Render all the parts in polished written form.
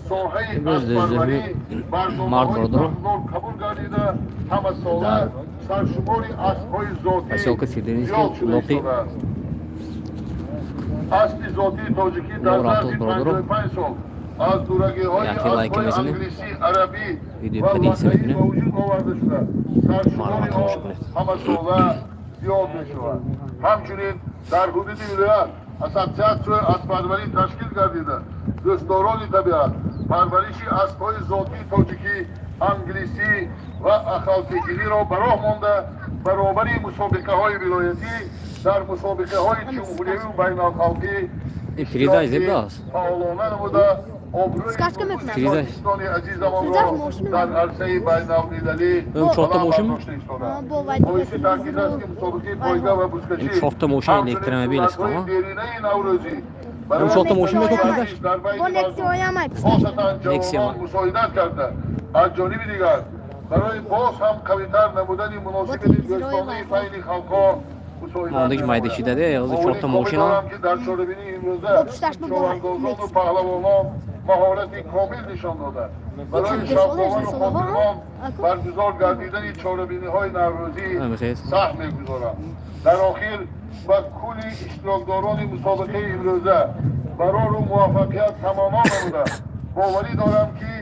Соҳаи Имрӯз аспарварӣ 12 март, барномаҳои бародаро. саҳмдор қабул гардида, ҳамасола Дар саршумори аспҳои зотӣ посёлка Фирдавинский зиёд шуда лоқи истодааст. Аспи зотии тоҷикӣ дар Ло рафтод, зарфи бародаро. 55 сол аз дурагиҳои Яке лайка аспҳои мезанем. англисӣ, арабӣ Видео ва поделиться латаӣ мекунем. ба вуҷуд оварда шуда, саршумори Маълумот тамошо он кунед. ҳамасола зиёд мешавад. Ҳамчунин дар ҳудуди вилоят ассотсиатсияи аспарварӣ ташкил гардида, дӯстдорони табиат парвариши аспҳои зотии тоҷикӣ, англисӣ ва ахалтекиниро ба роҳ монда, баробари мусобиқаҳои вилоятӣ дар мусобиқаҳои ҷумҳуриявию байналхалқӣ Ин призаж зебо аст. фаъолона намуда, обрӯи Скачка мекунад. Призаж. Тоҷикистони азизамонро Призаж мошин дар арсаи байналмилалӣ Ин чорта баланд мошин? бардошта истодааст. Бо вай Боиси таъкид аст, ки мусобиқаи пойга ва бузкашӣ Ин чорта мошин ҳамчунин электромобил аст, суннатҳои ҳа? деринаи наврӯзӣ Ин чорта мошин мекунад призаж? дар байни Бо мардум, Нексиоям ай. хосатан Нексия. ҷавонон мусоидат карда, аз ҷониби дигар барои боз ҳам қавитар намудани муносибати телевизорҳои дӯстонаи вай. байни халқҳо мусоидат Мондагӣ майда менамояд. шидаде, ҳозир Боварӣ чорта комил мошина. дорам, ки дар чорабинии имрӯза Бо пушташ бо шовандозону Нексия. паҳлавонон маҳорати комил нишон дода, барои Бесола, шавқовару бесола, хотирмон ҳа? баргузор гардидани чорабиниҳои наврӯзӣ Ҳамихез. саҳм мегузорам. Дар охир ба кулли иштирокдорони мусобиқаи имрӯза барору муваффақият таманно намуда, боварӣ дорам, ки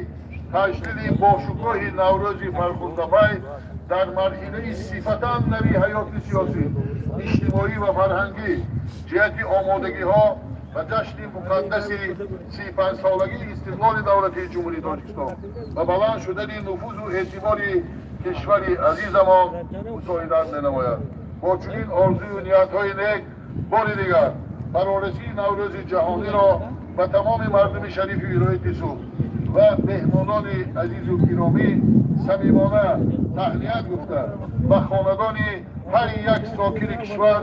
таҷлили бошукӯҳи Наврӯзи фархундафай дар марҳилаи сифатан нави ҳаёти сиёсӣ, иҷтимоӣ ва фарҳангӣ ҷиҳати омодагиҳо ба ҷашни муқаддаси 35-солагии истиқлоли давлатии Ҷумҳурии Тоҷикистон ва баланд шудани нуфузу эътибори кишвари азизамон мусоидат менамояд. Бо чунин орзую ниятҳои нек бори дигар фарорасии Наврӯзи ҷаҳониро ба тамоми мардуми шарифи вилояти Суғд ва меҳмонони азизу гиромӣ самимона таҳният гуфта, ба хонадони ҳар як сокини кишвар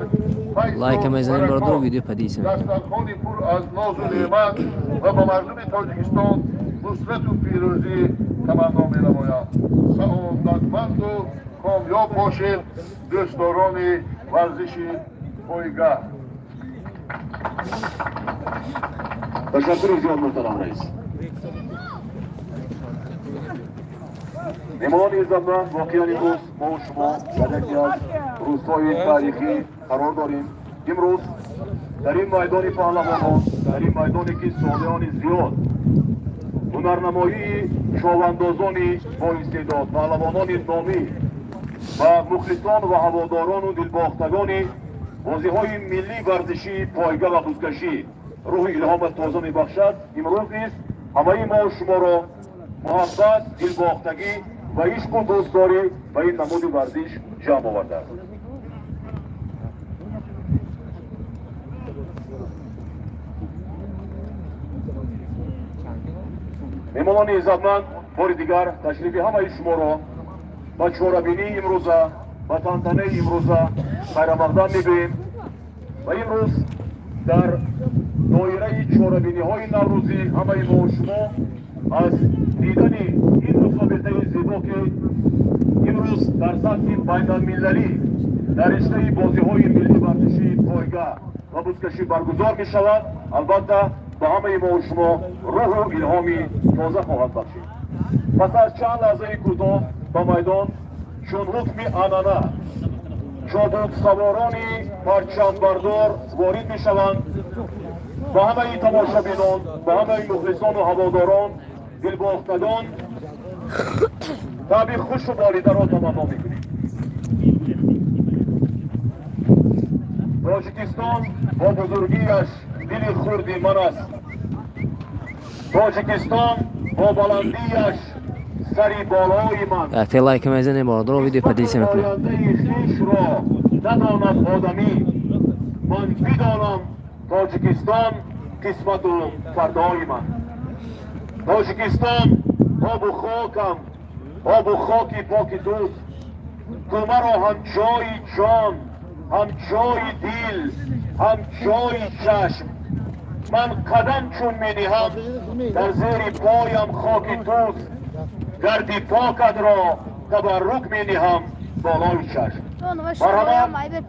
файзу Лайка мезанем, бародаро, баракот, видео поделиться мекунем. дастархони пур аз нозу неъмат ва ба мардуми Тоҷикистон нусрату пирӯзӣ таманно менамоям. Саодатманду комёб бошед, дӯстдорони варзиши пойга. Ташаккури зиёд, муҳтарам раис. Меҳмонони иззатманд, воқеан имрӯз мо шумо дар яке аз рӯзҳои таърихӣ қарор дорем. Имрӯз дар ин майдони паҳлавонон, дар ин майдоне, ки солиёни зиёд ҳунарнамоии шовандозони боистеъдод, паҳлавонони номӣ ва мухлисон ва ҳаводорону дилбохтагони бозиҳои миллии варзишии пойга ва бузкашӣ рӯҳи илҳома тоза мебахшад, имрӯз низ ҳамаи мо шуморо муҳаббат, дилбохтагӣ ва ишқу дӯстдорӣ ба ин намуди варзиш ҷамъ овардааст. Меҳмонони иззатманд, бори дигар ташрифи ҳамаи шуморо ба чорабинии имрӯза, ба тантанаи имрӯза хайрамақдам мегӯем ва имрӯз дар доираи чорабиниҳои наврӯзӣ ҳамаи мо шумо аз дидани ин мусобиқаи зебо, ки имрӯз дар сатҳи байналмилалӣ дар риштаи бозиҳои миллии варзишии пойга ва бузкашӣ баргузор мешавад, албатта, ба ҳамаи мо шумо рӯҳу илҳоми тоза хоҳад бахшид. Пас аз чанд лаҳзаи кӯтоҳ ба майдон чун ҳукми анъана чобуксаворони парчамбардор ворид мешаванд. Ба ҳамаи тамошобинон, ба ҳамаи мухлисону ҳаводорон, дилбохтагон таби хушу болидаро таманно мекунем. Тоҷикистон бо бузургиаш дили хурди ман аст, Тоҷикистон бо баландиаш сари болои ман. Те лайка мезанем, бародаро, видео поделиться мекунем. Ояндаи хешро надонад одамӣ, ман бидонам Тоҷикистон қисмату фардои ман. Тоҷикистон обу хокам, обу хоки поки туст, ту маро ҳам ҷои ҷон, ҳам ҷои дил, ҳам ҷои чашм. Ман қадам чун мениҳам, дар зери поям хоки туст, гарди покатро табаррук мениҳам болои чашм. Марҳамат,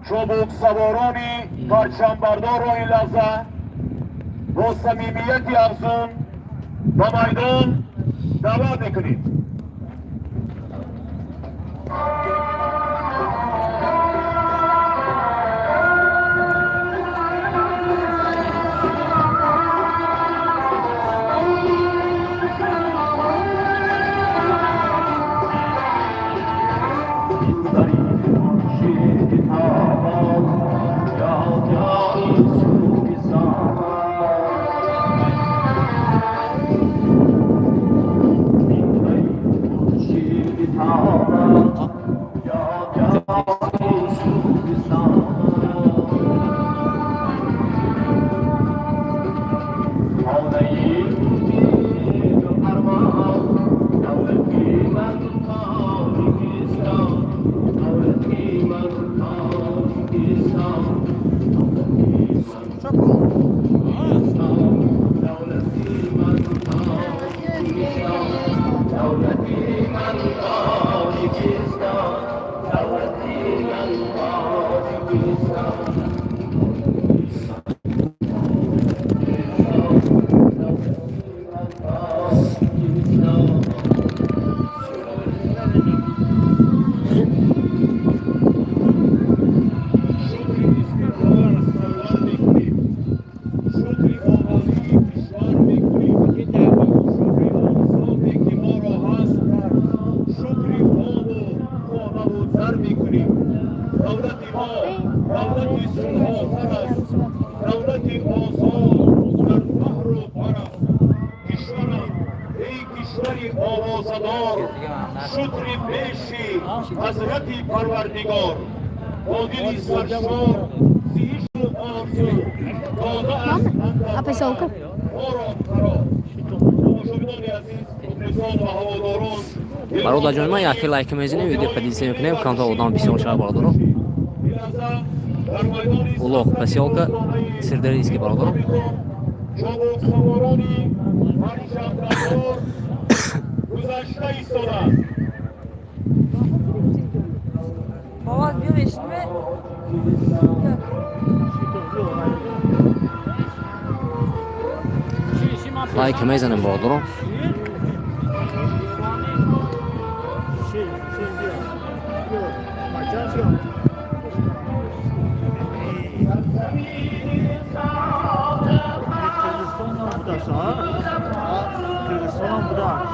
чобуксаворони парчамбардорро ин лаҳза бо самимияти афзун Ба майдон даъват мекунем. Шукри пеши ҳазрати Парвардигор бо дили саршор зишу орзу дода аст А поселка? Моро қарор. Тамошобинони азиз, мухлисон ва ҳаводорон. Бародарҷони ман, яке лайк мезанем, видео поделиться мекунем, камтар одам бисёр шава, бародаро. Улоқ, посёлка Сырдарийский, бародаро. Чобуксаворони парчамбардор гузашта истоданд. Baba bir mi? Yok. Лайк мезанем, бародаро. Қирғизистонам будааст, Қирғизистонам будааст.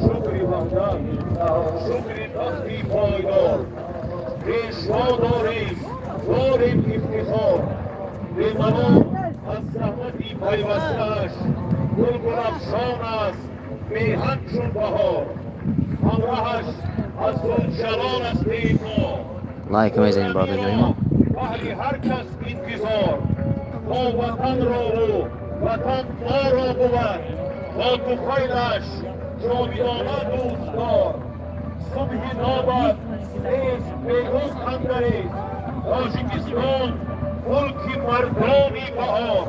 Шукри ваҳдат, шукри тахти пойдор, пешво дорем, дорем ифтихор. Бемалол аз заҳмати пайвастааш гулгулафшон аст меҳан чун баҳор, ҳамраҳаш аз зулҷалол аст мо. Лайк мезанем, бародарҷони ман. Баҳри ҳар кас интизор то ватанро ӯ ватан моро бувад, то туфайлаш ҷовидона дӯстдор. Субҳи нобад нест берӯз андарест, Тоҷикистон мулки мардони баҳор.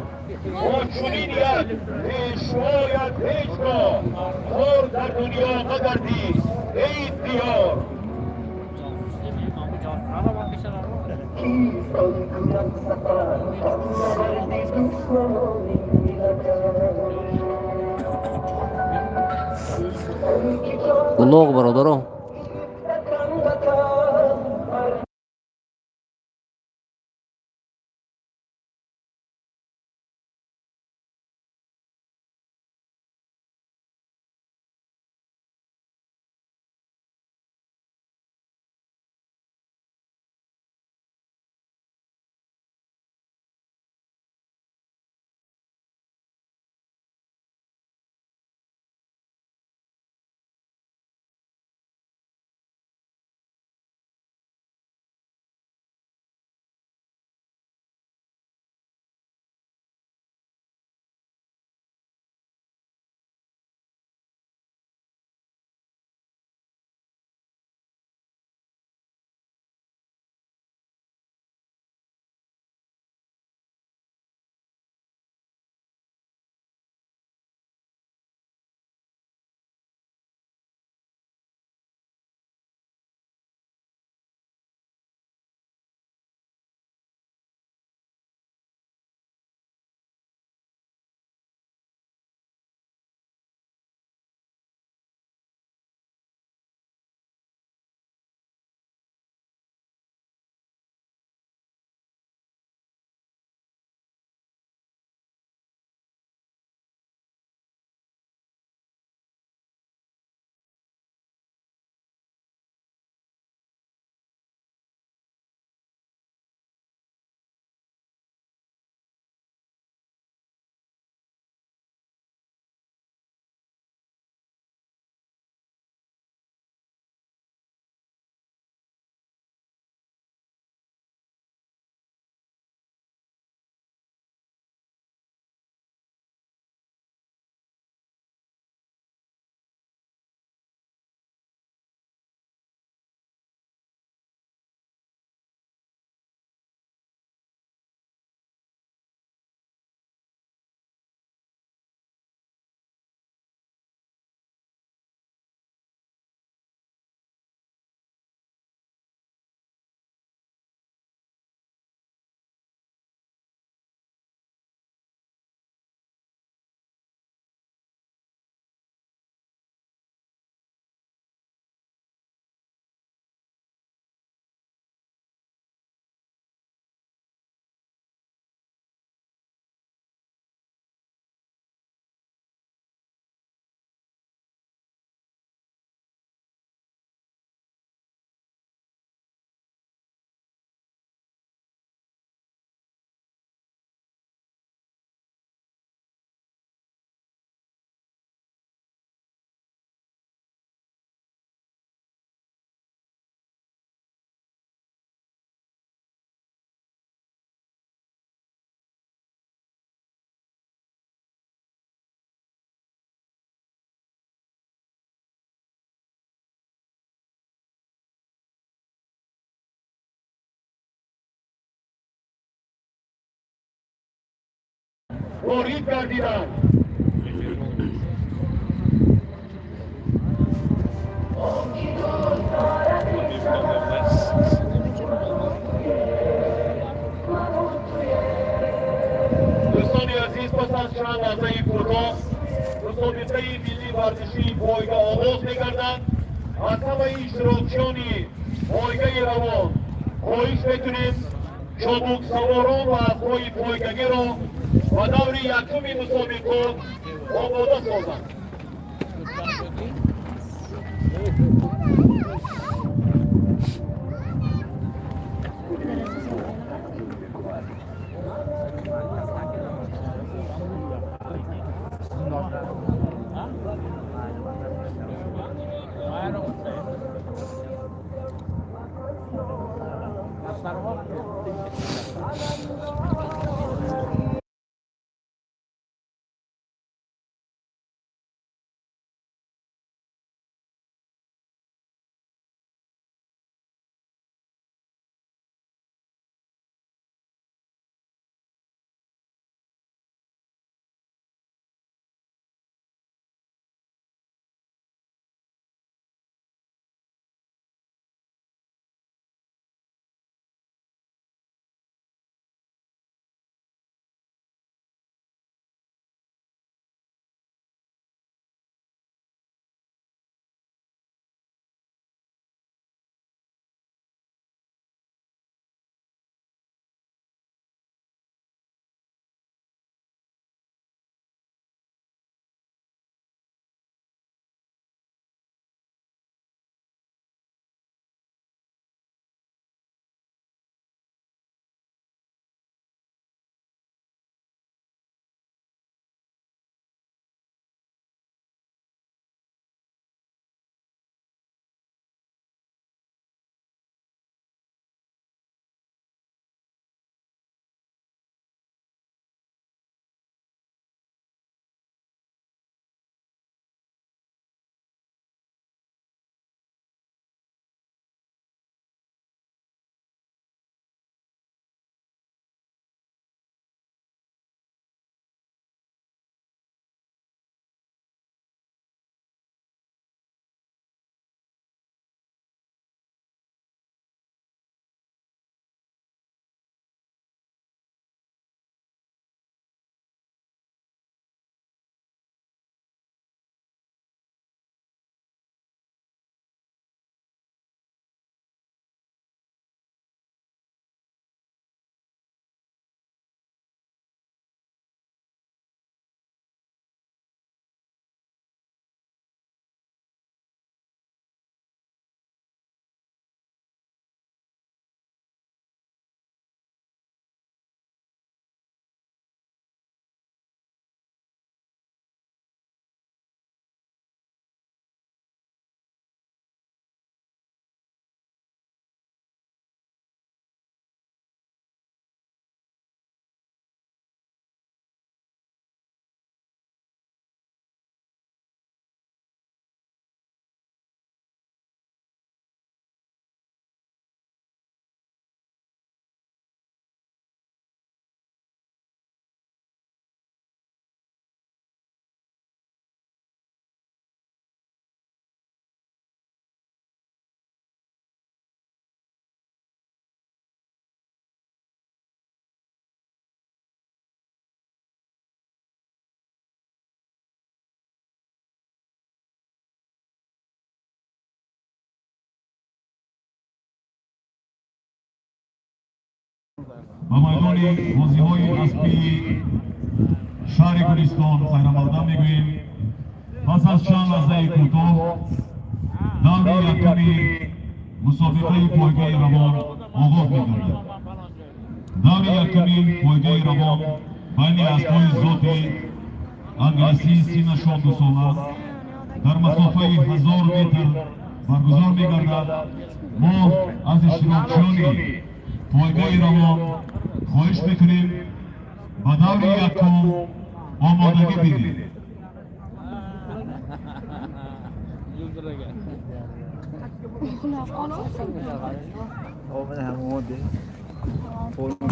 Бо чунин як пешвоят ҳеҷ гоҳ хор дар дунё нагардӣ, эй диёр. Улоқ, бародаро. Ворид гардиданд. Дӯстони азиз, пас аз чанд лаҳзаи кӯтоҳ мусобиқаи миллии варзишии пойга оғоз мегардад. Аз ҳамаи иштирокчиёни пойгаи равон хоҳиш мекунем, чобуксаворон ва аспҳои пойгагиро ба даври якуми мусобиқот омода созанд. Ба майдони бозиҳои аспии шаҳри Гулистон хайрамақдам мегӯем. Пас аз чанд лаҳзаи кӯтоҳ даври якуми мусобиқаи пойгаи равон оғоз мегардад. Даври якуми пойгаи равон байни аспҳои зоти англисӣ, синнашон 2 сола, дар масофаи 1000 метр баргузор мегардад. Мо аз иштирокчиёни пойгаи равон хоҳиш мекунем, ба даври якум омодагӣ бинед.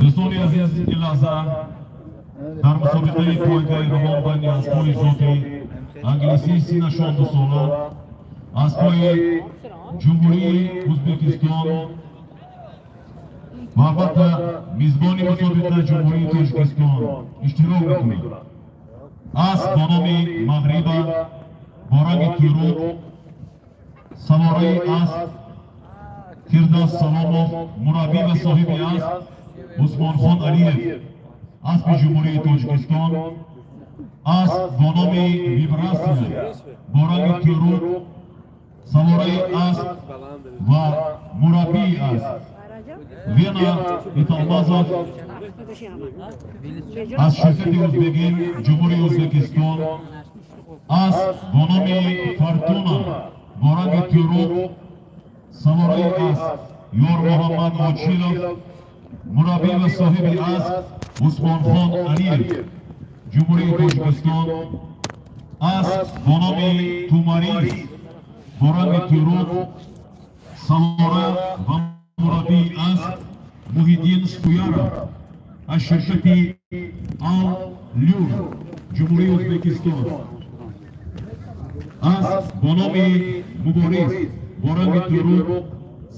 Дӯстони азиз, ин лаҳза Дар мусобиқаи пойгаи равон байни аспҳои зоти англисӣ синашон 2 сола, аспҳои Ҷумҳурии Ӯзбекистон ва албатта мизбони мусобиқа Ҷумҳурии Тоҷикистон иштирок мекунанд. Асп бо номи Мағриба бо ранги туруқ, савораи асп Фирдавс Саломов, мураббӣ ва соҳиби асп Усмонхон Алиев, аспи Ҷумҳурии Тоҷикистон. Асп бо номи Вибрасия бо ранги туруқ, савораи асп ва мураббии асп Вена Италмазов аз ширкати Ӯзбекин, Ҷумҳурии Ӯзбекистон. Асп бо номи Фортуна бо ранги туруқ, савораи асп Ёрмуҳаммад Очилов, мураббӣ ва соҳиби асп Усмонхон Алиев, Ҷумҳурии Тоҷикистон. Асп бо номи Тумарис бо ранги туруқ, савора ва мураббии асп Муҳиддин Суяров аз ширкати Ал Люр, Ҷумҳурии Ӯзбекистон. Асп бо номи Мубориз бо ранги туруқ,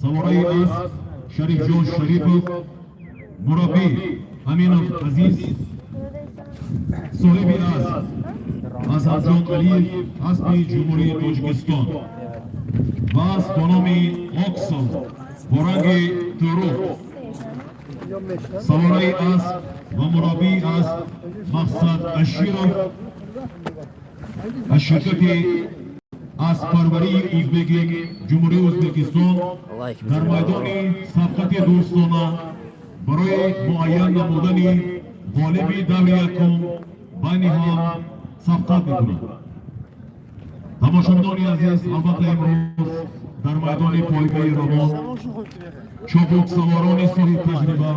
савораи асп Шарифҷон Шарипов, мураббӣ Аминов Азиз, соҳиби асп Азамҷон Алиев, аспи Ҷумҳурии Тоҷикистон. Ва асп бо номи Оксол бо ранги туруқ, савораи асп ва мураббии асп Мақсад Аширов аз ширкати асппарварии Ӯзбеки, Ҷумҳурии Ӯзбекистон Лайк дар мезанем. майдони сабқати дӯстона барои муайян намудани ғолиби даври якум байни ҳам сабқат мекунанд. Тамошобинони азиз, албатта, имрӯз дар майдони пойгаи равон чобуксаворони соҳибтаҷриба,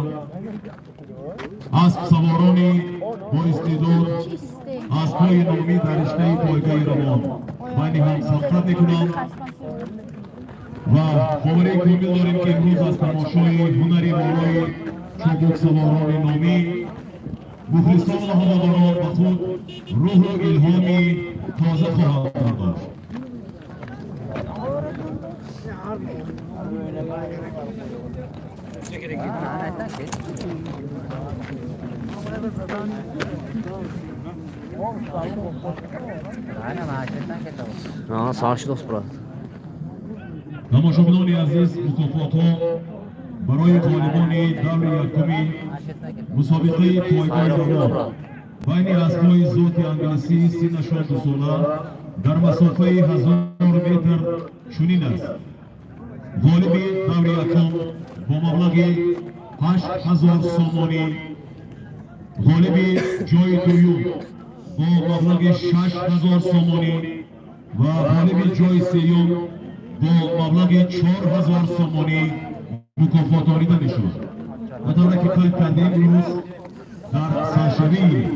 аспсаворони боистеъдод, аспҳои номӣ дар риштаи пойгаи равон байни ҳам сабқат мекунанд ва боварии комил дорем, ки имрӯз аз тамошои ҳунари болои чобуксаворони номӣ мухлисон ва ҳаводорон ба худ рӯҳу илҳоми тоза хоҳанд бардошт. Сар шудост, брат. Тамошобинони азиз, мукофотҳо барои ғолибони даври якуми мусобиқаи пойгаи равон байни аспҳои зоти англисӣ синашон 2 сола дар масофаи 1000 метр чунин аст: ғолиби даври якум бо маблағи 8000 сомонӣ, ғолиби ҷои дуюм бо маблағи 6000 сомонӣ ва ғолиби ҷои сеюм бо маблағи 4000 сомонӣ мукофотонида мешавад. Ба тавре ки қайд кардем, имрӯз дар саршавии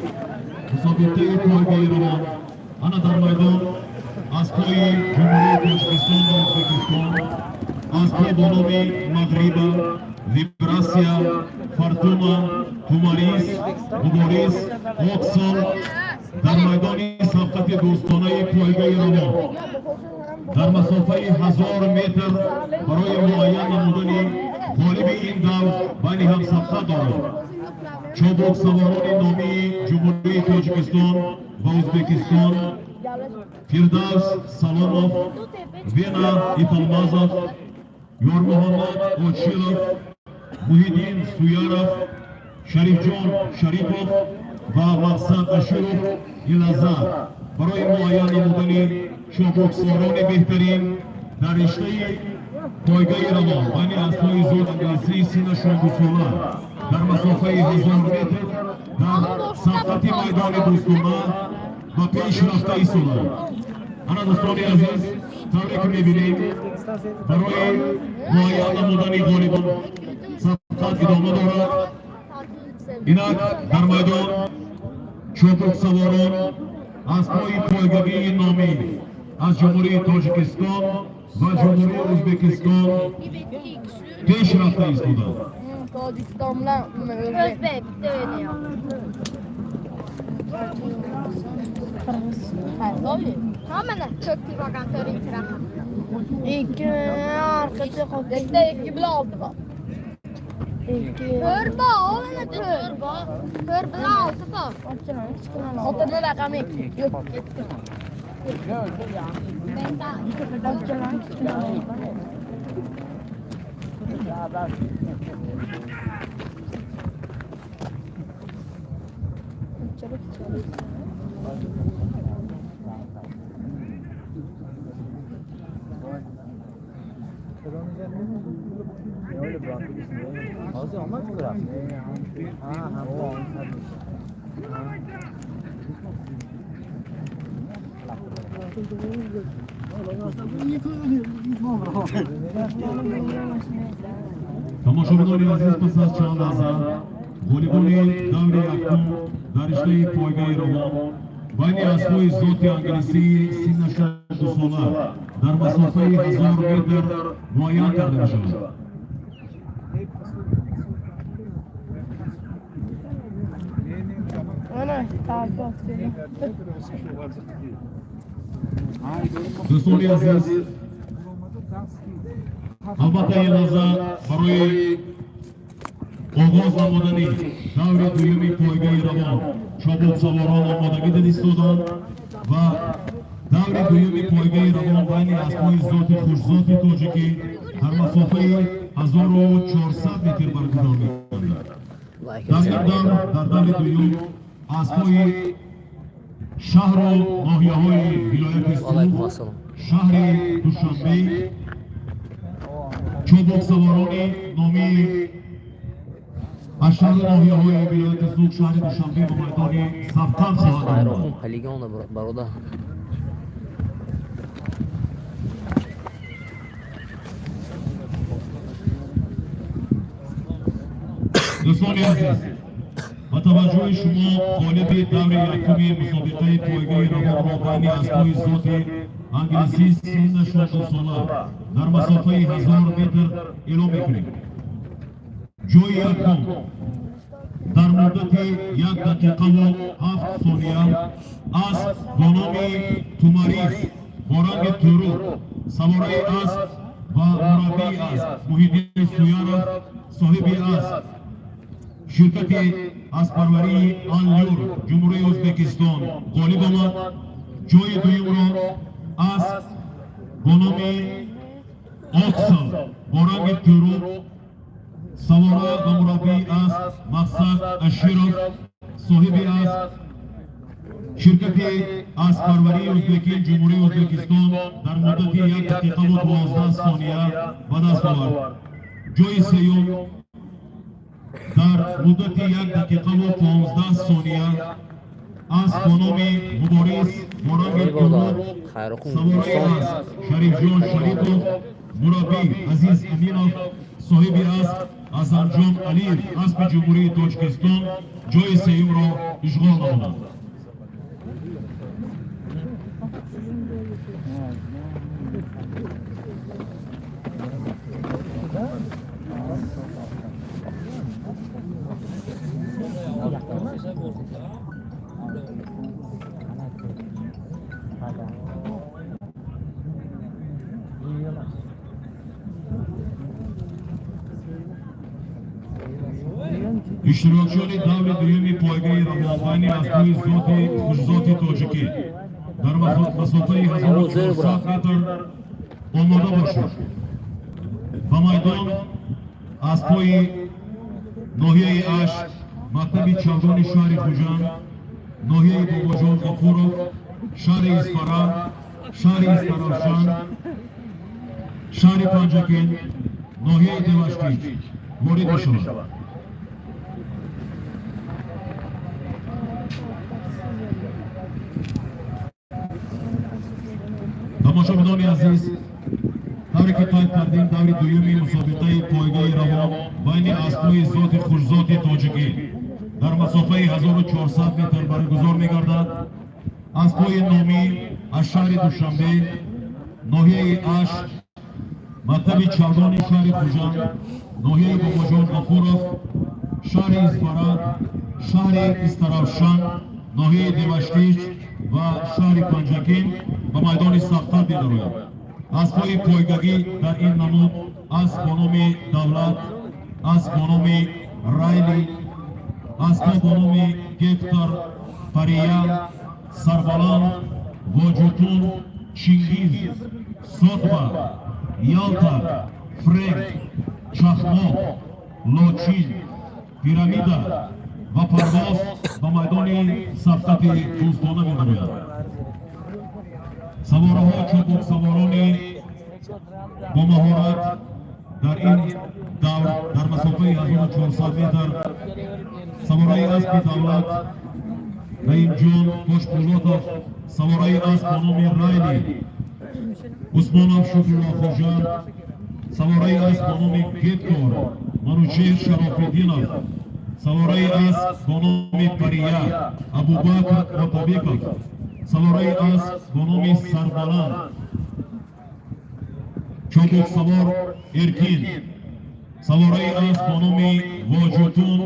мусобиқаи пойгаи равон ана дар майдон аспҳои Ҷумҳурии Тоҷикистон ва Ӯзбекистон, аспҳо бо номи Мағриба, Вибрасия, Фортуна, Тумарис, Муборис, Оксол дар майдони сабқати дӯстонаи пойгаи равон дар масофаи 1000 метр барои муайян намудани ғолиби ин давр байни ҳам сабқат доранд. Чобуксаворони номии Ҷумҳурии Тоҷикистон ва Ӯзбекистон Фирдавс Саломов, Вена Италмазов, Ёрмуҳаммад Очилов, Муҳиддин Суяров, Шарифҷон Шарипов ва Мақсад Аширов ин лаҳза барои муайян намудани чобуксаворони беҳтарин дар риштаи пойгаи равон байни аспҳои зот англисӣ синашон 2 сола дар масофаи 1000 метр дар сабқати майдони дӯстона ба пеш рафта истоданд. Ана, дӯстони азиз, тавре ки мебинем, барои муайян намудани ғолибон сабқат идома дорад. Инак дар майдон чобуксаворон аспҳои пойгавии номӣ аз Ҷумҳурии Тоҷикистон ва Ҷумҳурии Ӯзбекистон пеш рафта истоданд. Tojikiston bilan o'zbek bitta o'ynayapti. Mana ko'k pivogan to'rtinchi raqam. Ikki orqacha qoldi. Bitta ikki bilan olti bor. Ikki. To'rt bor, mana to'rt bor. To'rt bilan olti bor. Oltini raqami ikki. Yo'q, yetti. Тамошобинони азиз, пас аз чанд лаҳза ғолибони даври якум дар риштаи пойгаи равон байни аспҳои зоти англисии синнаша 2 сола дар масофаи 1000 метр муайян карда мешавад. Mana takot berdi. Дӯстони азиз, албатта, ин лаҳза барои оғоз намудани даври дуюми пойгаи равон чобуксаворон омодагӣ дида истоданд ва даври дуюми пойгаи равон байни аспҳои зоти хушзоти тоҷикӣ дар масофаи 1400 метр баргузор мегардад. Лайк. Дар ин давр, дар даври дуюм, аспҳои шаҳру ноҳияҳои вилояти Алайкум Суғд, ассалом. шаҳри Душанбе, чобуксаворони номии аз шаҳру ноҳияҳои вилояти Суғд, шаҳри Душанбе ба майдони сабқат хоҳад омад. Хайрохун полигон бародар. Дӯстони азиз, ба таваҷҷӯҳи шумо ғолиби даври якуми мусобиқаи пойгаи равонро байни аспҳои зоти англисӣ синнашон 2 сола дар масофаи 1000 метр эълом мекунем. Ҷои якум дар муддати 1 дақиқаву 7 сония асп бо номи Тумарис бо ранги туру, савораи асп ва мураббии асп Муҳиддин Суяров, соҳиби асп ширкати аспарварии Аллюр, Ҷумҳурии Ӯзбекистон, ғолиб омад. Ҷои дуюмро асп бо номи Оксал бо ранги туру, савора ва мураббии асп Мақсад Аширов, соҳиби асп ширкати аспарварии Ӯзбекин, Ҷумҳурии Ӯзбекистон, дар муддати 1 дақиқаву 12 сония ба даст овард. Ҷои сеюм дар муддати 1 дақиқаву 15 сония асп бо номи Мубориз бо ранги Бародар, туру, хайрохун савораи дӯстон. асп Шарифҷон Шарипов, мураббӣ Азиз Аминов, соҳиби асп Азамҷон Алиев, аспи Ҷумҳурии Тоҷикистон, ҷои сеюмро ишғол намуданд. Иштирокчиёни даври дуюми пойгаи равон байни аспҳои зоти хушзоти тоҷикӣ дар масофаи 1400 метр омода бошед. Ба майдон аспҳои ноҳияи Ашт, мактаби Чавдони шаҳри Хуҷанд, ноҳияи Бобоҷон Ғафуров, шаҳри Исфара, шаҳри Истаравшан, шаҳри Панҷакент, ноҳияи Деваштич ворид мешаванд. Тамошобинони азиз, тавре ки қайд кардем, даври дуюми мусобиқаи пойгаи равон байни аспҳои зоти хушзоти тоҷикӣ дар масофаи 1400 метр баргузор мегардад. Аспҳои номӣ аз шаҳри Душанбе, ноҳияи Ашт, мактаби Чавдони шаҳри Хуҷанд, ноҳияи Бобоҷон Ғафуров, шаҳри Исфара, шаҳри Истаравшан. Ноҳияи Деваштич ва шаҳри Панҷакент ба майдони сабқат медарояд. Аспҳои пойгагӣ дар ин намуд: асп бо номи Давлат, асп бо номи Райли, аспҳо бо номи Гектор, Пария, Сарбаланд, Воҷутун, Чингиз, Сотба, Ялта, Френк, Чахмоқ, Лочин, Пирамида ва Парвоз ба майдони сабқати дӯстона медарояд. Савораҳо чобуксаворони бо маҳорат. Дар ин давр дар масофаи 1400 метр савораи аспи Давлат Наимҷон Тошпулотов, савораи асп бо номи Райли Усмонов Шукрулло Хоҷа, савораи асп бо номи Гектор Манучеҳр Шарофиддинов, савораи асп бо номи Пария Абубакр Отабеков, савораи асп бо номи Сарбаланд чобуксавор Эркин, савораи асп бо номи Воҷутун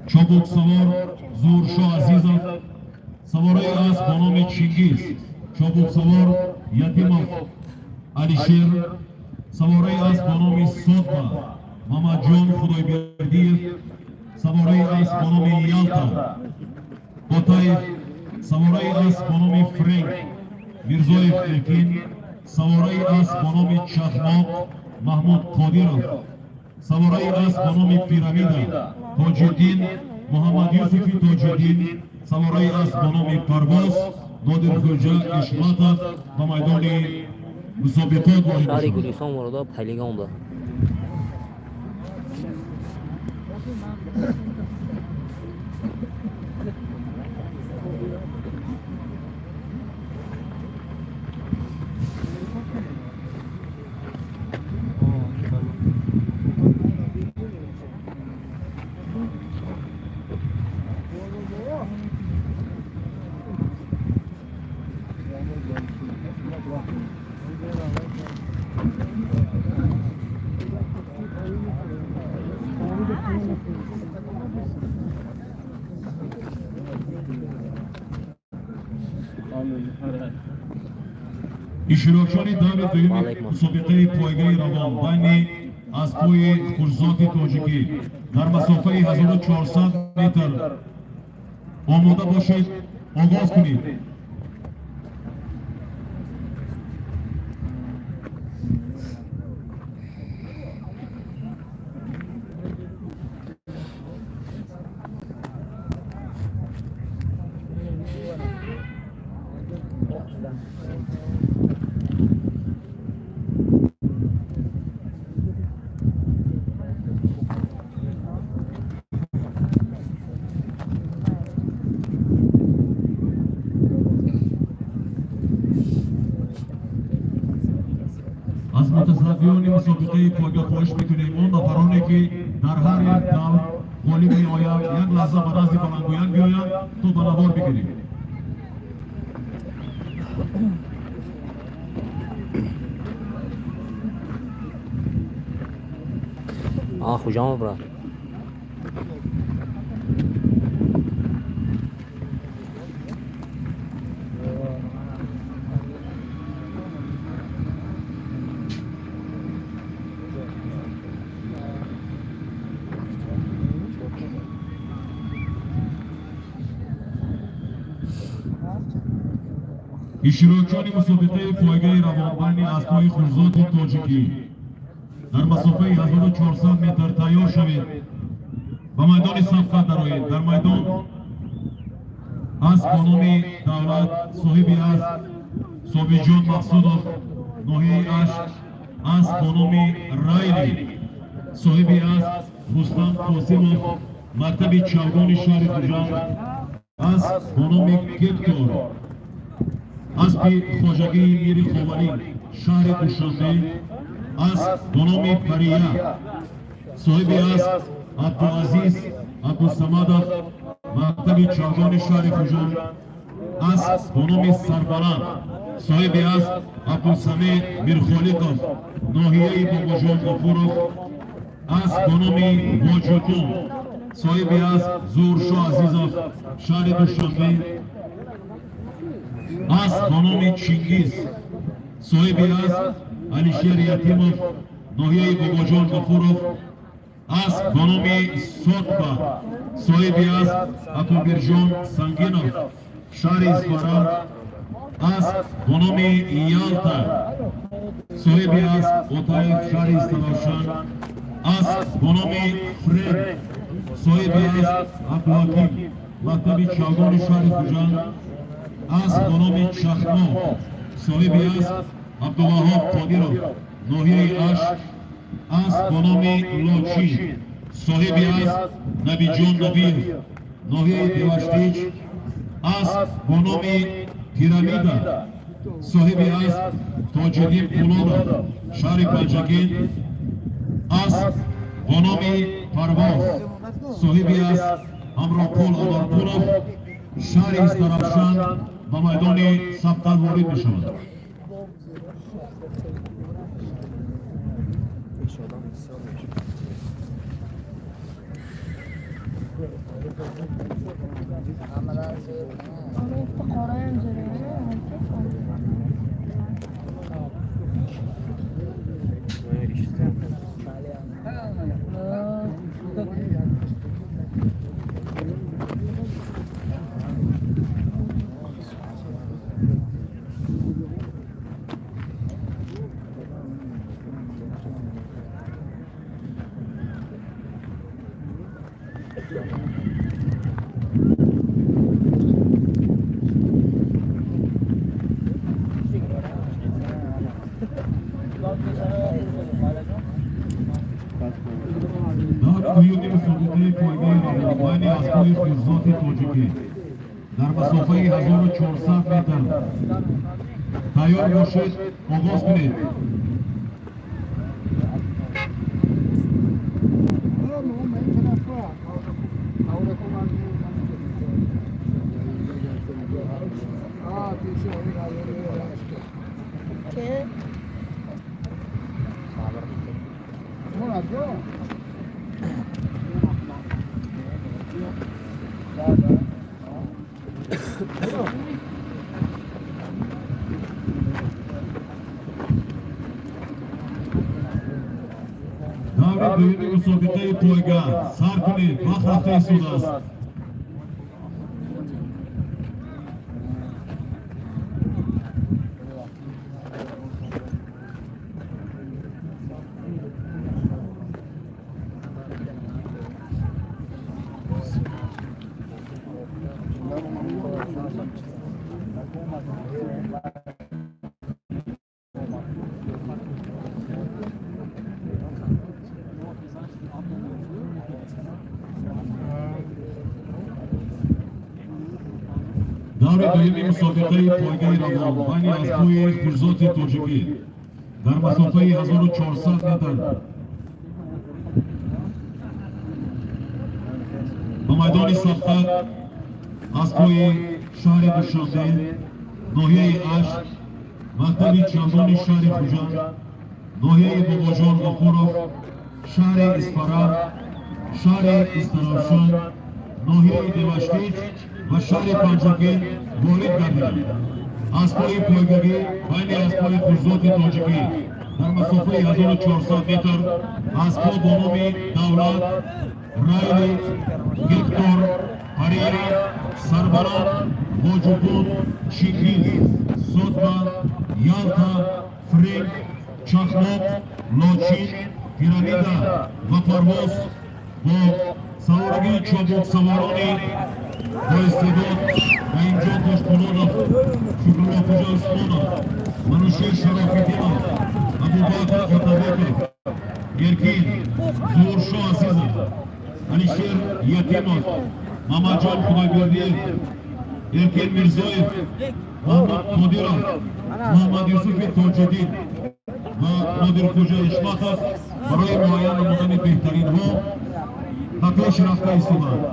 чобуксавор Зуҳуршоҳ Азизов, савораи асп бо номи Чингиз чобуксавор Ятимов Алишер, савораи асп бо номи Сотба Мамаҷон Худойбердиев, савораи асп бо номи Ялта Ботаев, савораи асп бо номи Френк Мирзоев Эркин, савораи асп бо номи Чахмоқ Маҳмуд Қодиров, савораи асп бо номи Пирамида Тоҷиддин Муҳаммадюсуфи Тоҷиддин, савораи асп бо номи Парвоз Нодирхӯҷа Ишматов ба майдони мусобиқот ворид Шаҳри мешаванд. Гулистон воридо пайлигон буда. Иштирокчиёни даври дуюми Алайкум. Мусобиқаи пойгаи равон байни аспҳои хушзоти тоҷикӣ дар масофаи 1400 метр омода бошед, оғоз кунед. Аз мутасаддиёни мусобиқаи пойга хоҳиш мекунем, он нафароне ки дар ҳар як давр ғолиб меоянд, як лаҳза ба назди баландгӯяк биёянд, то ба навор бигирем. А Хуҷамов, брат. Иштирокчиёни мусобиқаи пойгаи равон байни аспҳои хушзоти тоҷикӣ дар масофаи 1400 метр тайёр шавед, ба майдони сабқат дароед. Дар майдон асп бо номи Давлат, соҳиби асп Собиҷон Мақсудов, ноҳияи Ашт, асп бо номи Райли, соҳиби асп Рустам Қосимов, мактаби Чавгони шаҳри Хуҷанд, асп бо номи Гектор, аспи хоҷагии Мири Ховалӣ, шаҳри Душанбе, асп бо номи Пария, соҳиби асп Абдуазиз Абдусамадов, мактаби Чавгони шаҳри Хуҷанд, асп бо номи Сарбаланд, соҳиби асп Абдусамед Мирхолиқов, ноҳияи Бобоҷон Ғафуров, асп бо номи Воҷудун. Соҳиби асп Зуҳуршоҳ Азизов, шаҳри Душанбе. Асп бо номи Чингиз, соҳиби асп Алишер Ятимов, ноҳияи Бобоҷон Ғафуров. Асп бо номи Сотба, соҳиби асп Акобирҷон Сангинов, шаҳри Исфара. Асп бо номи Ялта, соҳиби асп Отаев, шаҳри Истаравшан. Асп бо номи Фред, соҳиби асп Абдуҳаким, мактаби Чавгони шаҳри Хуҷанд. Асп бо номи Чахмо, соҳиби асп Абдуваҳоб Қодиров, ноҳияи Ашт. Асп бо номи Лочин, соҳиби асп Набиҷон Набиев, ноҳияи Деваштич. Асп бо номи Пирамида, соҳиби асп Тоҷиддин Пулодов, шаҳри Панҷакент. Асп бо номи Парвоз, соҳиби асп Ҳамроҳқул Анорқулов, шаҳри Истаравшан, ба майдони сабқат ворид мешавад. Ana bitta qora ham zo'r. Дар дуюми мусобиқаи пойгаи равон байни аспҳои хушзоти тоҷикӣ дар масофаи 1400 метр тайёр бошед, оғоз кунед. Ke Даври дуюми мусобиқаи пойга сар кунед, вақт рафта истодааст. Даври дуюми мусобиқаи пойгаи равон байни аспҳои хушзоти тоҷикӣ дар масофаи 1400 метр ба майдони сабқат аспҳои шаҳри Душанбе, ноҳияи Ашт, мактаби Чандони шаҳри Хуҷанд, ноҳияи Бобоҷон Ғафуров, шаҳри Исфара, шаҳри Истаравшан, ноҳияи Деваштич ва шаҳри Панҷакент ворид гардиданд. Аспҳои пойгавӣ байни аспҳои хушзоти тоҷикӣ дар масофаи 1400 метр аспҳо бо номи Давлат, Райли, Гектор, Парир, Сарбаланд, Боҷукун, Чингиз, Сотба, Ялта, Френк, Чахмоқ, Лочин, Пирамида ва Парвоз бо саворагии чобуксаворони боистеъдод Раимҷон Тошпулодов, Шукруллоҳхуҷа Усмонов, Манушер Шарофиддинов, Абубакр Отабеков, Эркин Зуҳуршоҳ Азизов, Алишер Ятимов, Мамаҷон Худойбердиев, Эркин Мирзоев, Маҳмуд Қодиров, Муҳаммад Юсуфи Тоҷиддин ва Нодирхуҷа Ишматов барои муайян намудани беҳтаринҳо ба пеш рафта истодаанд.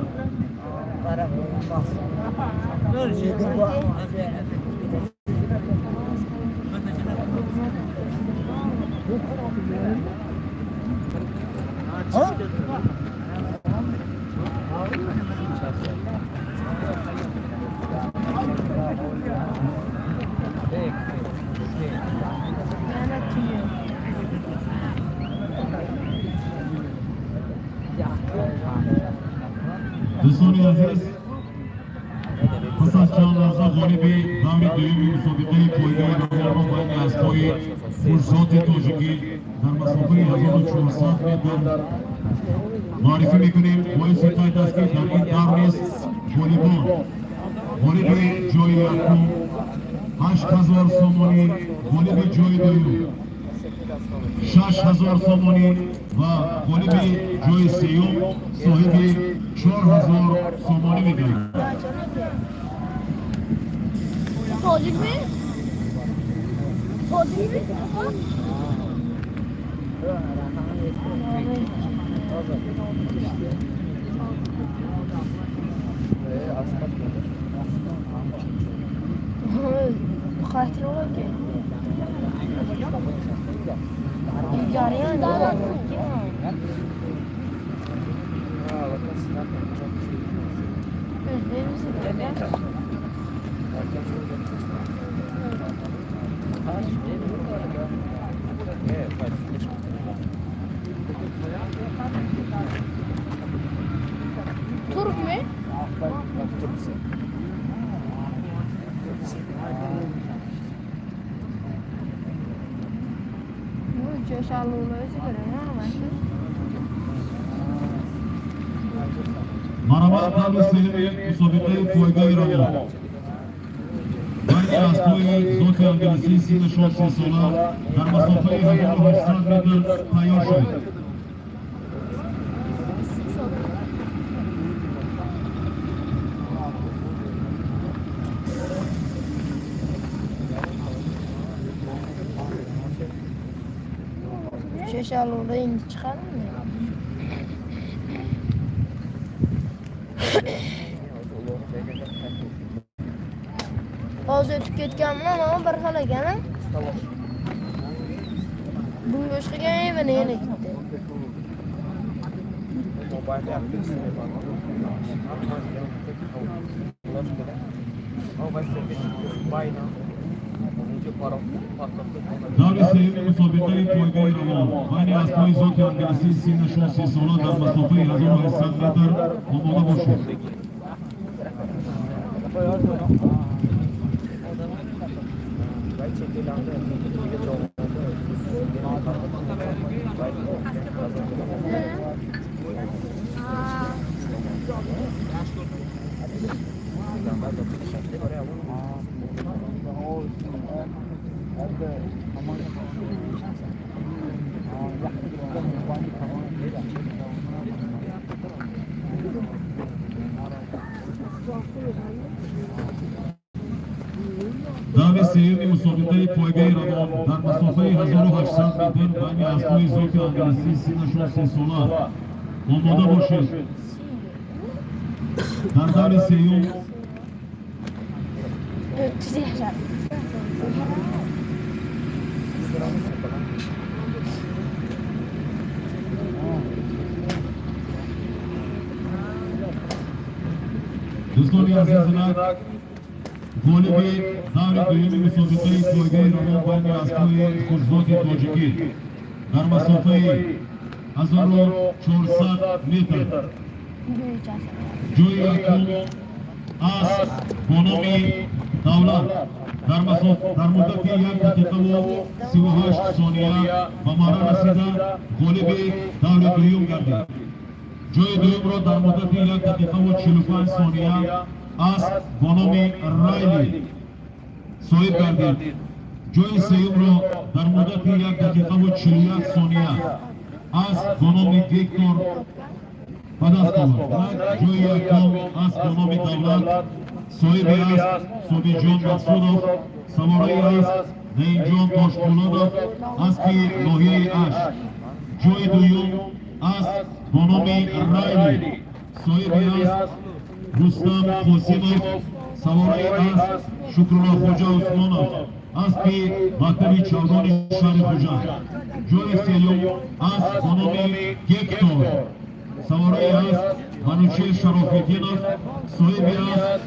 Дӯстони азиз, пас аз чанд лаҳза ғолиби даври дуюми мусобиқаи пойгаи равонро байни аспҳои хушзоти тоҷикӣ дар масофаи 1400 метр муаррифӣ мекунем. Боиси қайд аст, ки дар ин давр низ ғолибон: ғолиби ҷои якум 8000 сомонӣ, ғолиби ҷои дуюм 6000 сомонӣ ва ғолиби ҷои сеюм соҳиби 4000 сомонӣ мегардад. Tojikmi? Tojikmi? Qaytırlar ki. Ilgari. O'zbekmisan? Turkmi? Bu jo'shaluvlar ko'raman. Марҳамат, даври сеюми мусобиқаи пойгаи равон байни аспҳои зоти англисӣ синнашон 3 сола дар масофаи 1800 метр тайёр шавед. Jo'shaluvlar endi chiqadimi? Hozir o'tib ketgan bilan mana bir xil ekan. Bunga o'xshagan yana yana ketdi. Даври сеюми мусобиқаи пойгаи равон байни аспҳои зоти англисӣ синнашон 3 сола дар масофаи 1800 метр омода бошед. Даври сеюми мусобиқаи пойгаи равон дар масофаи 1800 метр байни аспҳои зоти англисӣ синнашон 3 сола омода бошед. Дар даври сеюм 300 yashar. Дӯстони азизинак, ғолиби даври дуюми мусобиқаи пойгаи равон байни аспҳои хушзоти тоҷикӣ дар масофаи 1400 метр ҷои якум асп бо номи Давлат дар муддати 1 дақиқаву 38 сония ба марра расида, ғолиби даври дуюм гардид. Ҷои дуюмро дар муддати 1 дақиқаву 45 сония асп бо номи Райли соҳиб гардид. Ҷои сеюмро дар муддати 1 дақиқаву 41 сония асп бо номи Гектор ба даст овард. Ҷои якум асп бо номи Давлат, соҳиби асп Собиҷон Мақсудов, савораи асп Наимҷон Тошпулодов, аспи ноҳияи Ашт. Ҷои дуюм асп бо номи Райли, соҳиби асп Рустам Қосимов, савораи асп Шукрулло Хоҷа Усмонов, аспи мактаби чавдони шаҳри Хуҷанд. Ҷои сеюм асп бо номи Гектор, савораи асп Манучер Шарофиддинов, соҳиби асп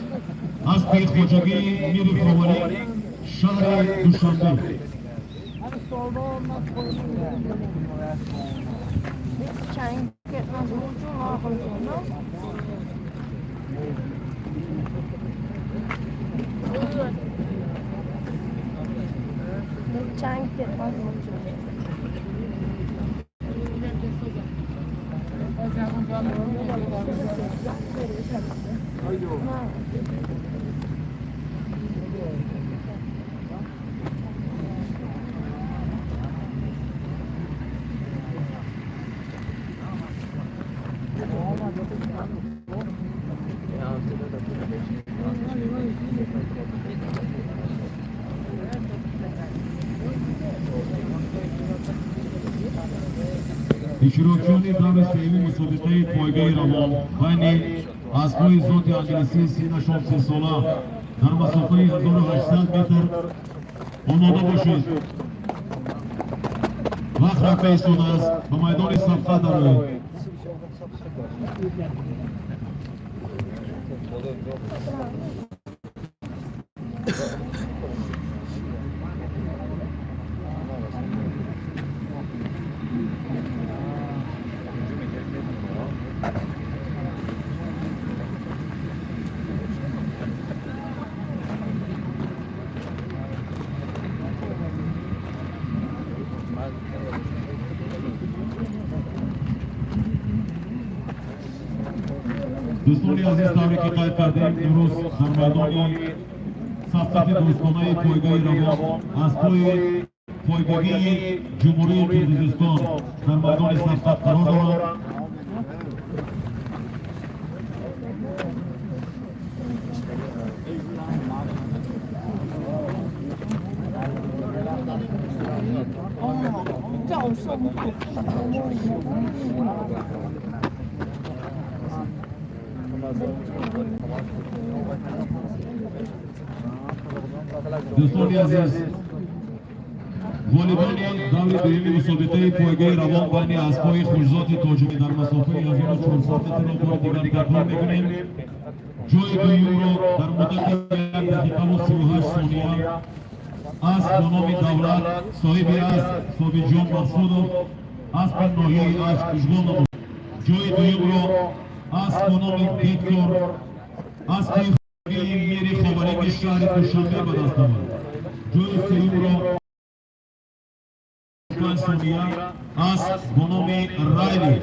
аспи хоҷагии Мири Ховарӣ, шаҳри Душанбе. Chang. Ketmaz uchun oxirgi. Chang ketmaz uchun. Иштирокчиёни даври сеюми мусобиқаи пойгаи равон байни аспҳои зоти англисӣ синашон 3 сола дар масофаи 1800 метр омода бошед. Вақт рафта истодааст, ба майдони сабқат дароед. Дӯстони азиз, тавре ки қайд кардем, имрӯз дар майдони сабқати дӯстонаи пойгаи равон аспҳои пойгагии Ҷумҳурии Қирғизистон дар майдони сабқат қарор доранд. Дӯстони азиз, ғолибони даври дуюми мусобиқаи пойгаи равон байни аспҳои хушзоти тоҷикӣ дар масофаи 1400 метрро бори дигар такрор мекунем. Ҷои дуюмро дар муддати 1 дақиқаву 38 сония асп бо номи Давлат, соҳиби асп Собиҷон Мақсудов, аспи ноҳияи Ашт ишғол намуд. Ҷои дуюмро асп бо номи Гектор, аспи мери Ховареки шаҳри Душанбе ба даст овард. Ҷои сеюмро 5 сония асп бо номи Райли,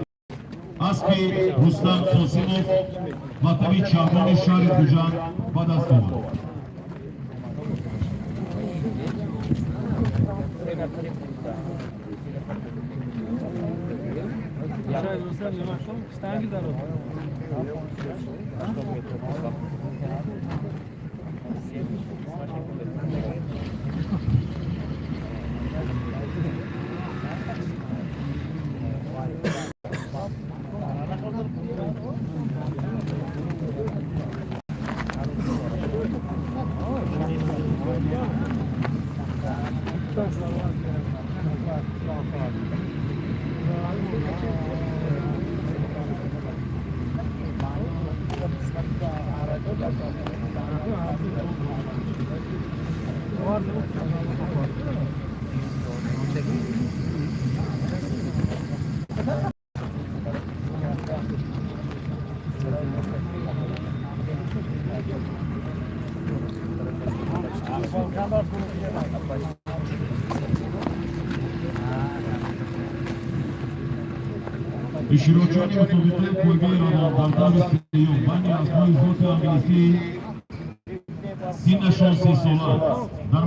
аспи Рустам Қосимов, мактаби Чарбони шаҳри Хуҷанд ба даст овард. Иштирокчиёни мусобиқаи пойгаи равон дар даври сеюм байни аспҳои зоти англисӣ синашон 3 сола дар